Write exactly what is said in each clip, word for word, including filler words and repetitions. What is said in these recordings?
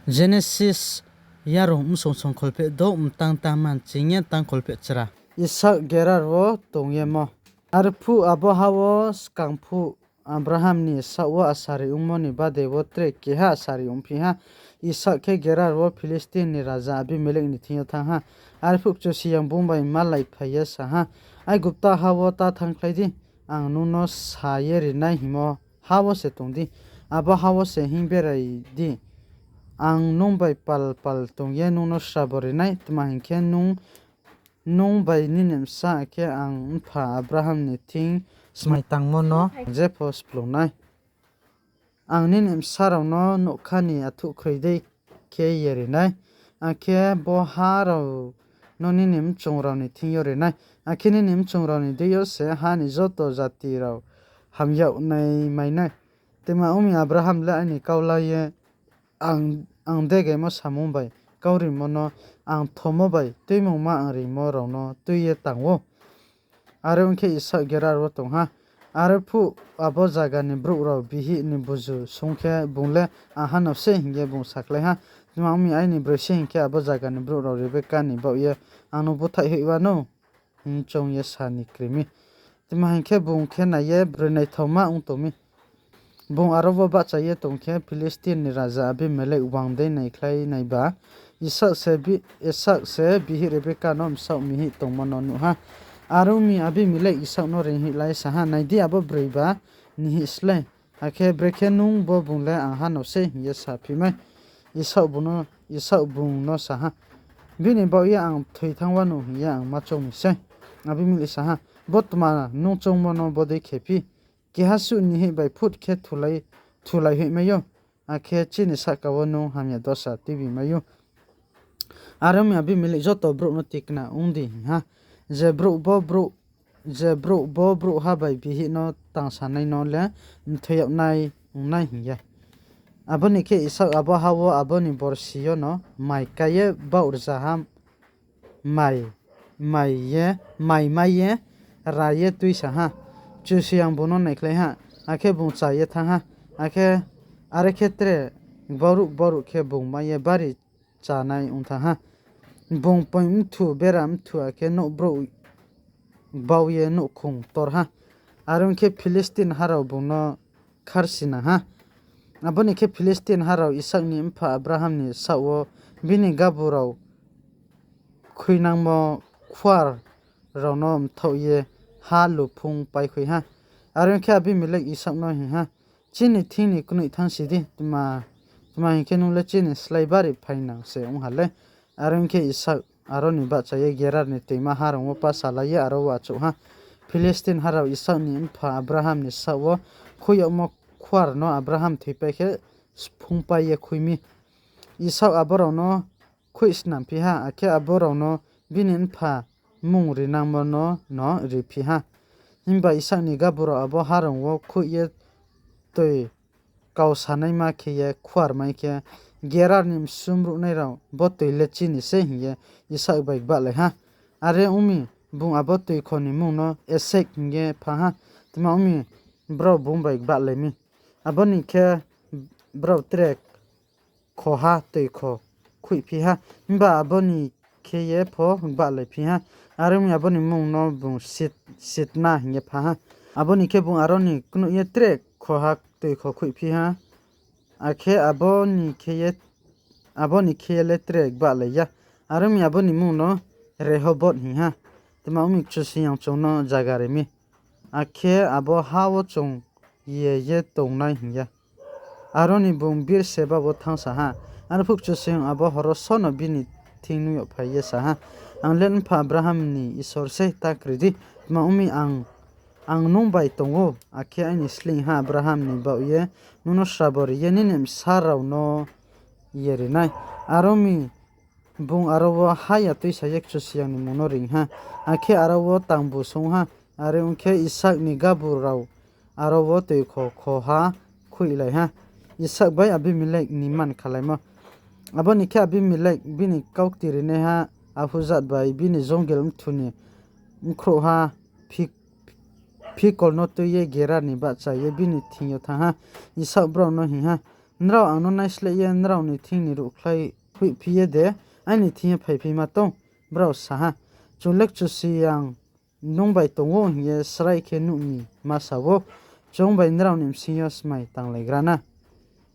Genesis yarung bsong songkholpheh douh, mtang tangma ching ye tangkholpheh chra. Isak Gerar wo tong ye mo. Arphuh abo ha wo skang phuh Abraham ni saoh wo asari ongmo ni bade wo tre keha asari ongphi ha. Isak khe Gerar wo Philistin ni raja Abimelek ni thing yo thanng ha. Arphuh Kchusoyang bung bai malaiphai ye sa ha, Aigupta ha wo ta thanngkhlai di, ang nung no sa ye rinai hingmo ha wo se tong di, abo ha wo se hinng berai di. Ang nung bai pal pal tong ye nung no srabo ri nai, tma hing khe, nung bai nini bsa akhe ang mpha Abraham ni thing smai tangmo no jepho splung nai. Ang nini bsa rao no nougkha ni athuhkhroi dei khe ye ri nai, akhe bo ha rao no nini mchong rao ni thing yo ri nai, akhe nini mchong rao ni deing yo se ha ni joto jati rao ham yag nai mai nai. Tma ong mi, Abraham le aini kau la ye ang degaimo samung bai kau rimo no, ang thomo bai tuimungma ang rimo rao no tui ye tang ou. Are ong khe, Isak Gerar wo tong ha. Arphuh abo zaga ni brouh rao bihih ni buzu swunng khe, bung le, Ang hanao sei, hing ye bung sakhlai ha. Tma ong mi, aini broi sei hing khe, abo zaga ni brouh rao Rebeka ni baoh ye ang no búthaih hoih wanou, hing choung ye sa ni kri mi. Tma hing khe, bung khe nai ye broi naithaoma ong tong mi. Bung aro wo bahcha ye tong khe, Philistin ni raja Abimelek wang dei naikhlai naiba, Isak se bihih Rebeka no bsaoh mihih tongmo no nuh ha. Are ong mi, Abimelek Isak no reinghoih la ye sa ha, Nai di, abo broiba nihih slái, akhe brekhe nung bo bung le ang hanao sei, hing ye saphi mai. Isak bung no sa ha, Bini baoh ye ang thoi thanng wanou hing ye ang ma choung mi sei. Abimelek sa ha, Bo tma nung choungmo no bodei khephi? Keha suh nihih bai phut khe thulaihoih mai ou, akhe chini sahka wo nung hamya dosa tuibi mai ou. Are ong mi, Abimelek joto brouh no tikna ong di hing ha, Je brouh bo brouhha bai bihih no tangsanai no le mthoi yag nai ong nai, hing ye. Abo ni khe Isak abo ha wo abo ni borsi yono mai kái ye baoh rzaha mai mai ye ra ye tuisa ha. Kchusoyang bung no naikhlai ha, akhe bung cha ye thanng ha. Akhe are khe tre gbaruh gbaruh khe bung mai ye bari chánai ong thanng ha. Bung poing mthu bera mthu akhe nouh brouh gbau ye nouhkhong tor ha. Are ong khe, Philistin ha rao bung no kharsinang ha. Abo ni khe Philistin ha rao Isak ni mpha Abraham ni saoh wo bini gabur rao khuinangmo khuar rao no mthaoh ye ha luphung páikhui ha. Are ong khe, Abimelek Isak no hing ha, Chini thing ni knoih thanngsi di, tma hing khe, nung le chini slái bari phaingnang se ong ha le. Are ong khe, Isak aro ni bahcha ye Gerar ni toima harong wo pasa la ye aro wo achouh ha. Philistin ha rao Isak ni mpha Abraham ni saoh wo khui yagmo khuar no Abraham thoipai khe sphungpai ye khui mi. Isak abo rao no khuih snam phi ha, akhe abo rao no bini mpha mmung rinangmo no no riphi ha. Himba Isak ni gabur rao abo harong wo khuih ye toi kau sanaima khe ye khuar mai khe, Gerar ni bsumruhnai rao, Bo toi le chini sei, hing ye Isak bai gbahlai ha. Are ong mi, bung abo toikho ni mmung no Esek hing ye pha ha. Tma ong mi, brao bung bai gbahlai mi. Abo ni khe brao tre khoha toikho khuihphi ha, himba abo ni khe ye pho gbahlaiphi ha. Are ong mi, abo ni mmung no bung Sitna hing ye pha ha. Abo ni khe bung aro ni knoih ye tre khoha toikho khuihphi ha, akhe abo ni khe ye le tre gbahlai ya. Are ong mi, abo ni mmung no Rehobot hing ha. Tma ong mi, Kchusoyang chung no zaga ri mi, akhe abo ha wo chung ye ye tongnai hing ya. Aro ni bung Birseba wo thanngsa ha. Arphuh Kchusoyang abo hor wo só no bini thing nuh yagphai ye sa ha, Ang le npha Abraham ni Isor sei, ta kri di. Tma ong mi, ang nung bai tong ou, akhe aini sleingha Abraham ni baoh ye nung no srabo ri ye nini bsa rao no ye ri nai. Are ong mi, bung aro wo haya tuisa ye Kchusoyang ni mmung no reing ha, akhe aro wo tangbu song ha. Are ong khe, Isak ni gabur rao aro wo toikho khoha khuihlai ha. Isak bai Abimelek ni Man Khalaimo. Abo ni khe Abimelek bini kaukti rinaiha Ahujat bai bini jongil bthwu ni bkhrouhha Phikol no tui ye Gerar ni bahcha ye bini thing yo thanng ha. Isak brao no hing ha, Nrao ang no naisleh ye nrao ni thing ni ruhkhlai hoihphi ye de aini thing yo phaiphi ma tong? Brao sa ha, Chung le Kchusoyang nung bai tong ou hing ye srai khe nuh ni ma sa ou, chung bai nrao ni bsing yo smai tanglaigra na.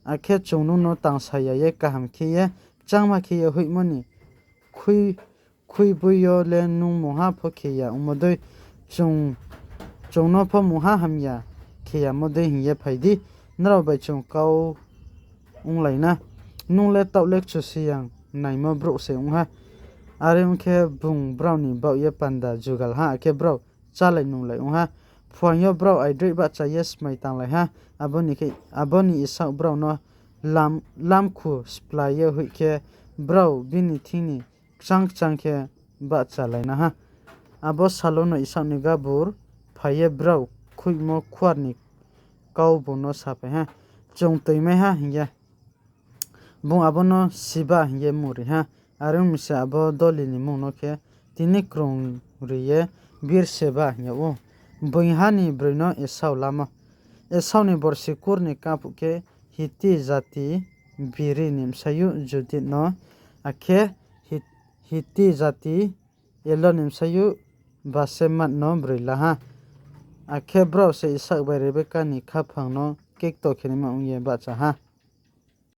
Akhe chung nung no tangsa ya ye kaham khe ye, kchangma khe ye hoihmo ni khui, khuiboi yo le nung mungha pho khe ya ongmo dei, chung, chung no pho mungha hamya khe yamo dei hing ye phai di, nrao bai chung kau onglai na. Nung le taoh le Kchusoyang naimo brouh se ong ha. Are ong khe, bung brao ni baoh ye panda jugal ha, akhe brao chálai nunglai ong ha. Phuaing yo brao aidroih bahcha ye smai tanglai ha. Abo ni khe, abo ni Isak brao no lam, lamkhu splái ye hoih khe, brao bini thing ni kchang kchang khe bahchalaina ha. Abo sal wono Isak ni gabur phai ye brao khuihmo khuar ni kau bung no saphai ha, Chung toimai ha, hing ye. Bung abo no Siba hing ye mmung ri ha. Are ong mi se abo doli ni mmung no khe tini krung ri ye Beerseba hing yag ou. Boingha ni broi no Esau lamo. Esau ni borsi kur ni kaphuh khe Hiti jati Biri ni bsayouh Judit no, akhe Hit-, Hiti jati Elon ni bsayouh Basemat no broi la ha. Akhe brao se Isak bai Rebeka ni khaphang no kekto khe naima ong ye bahcha ha.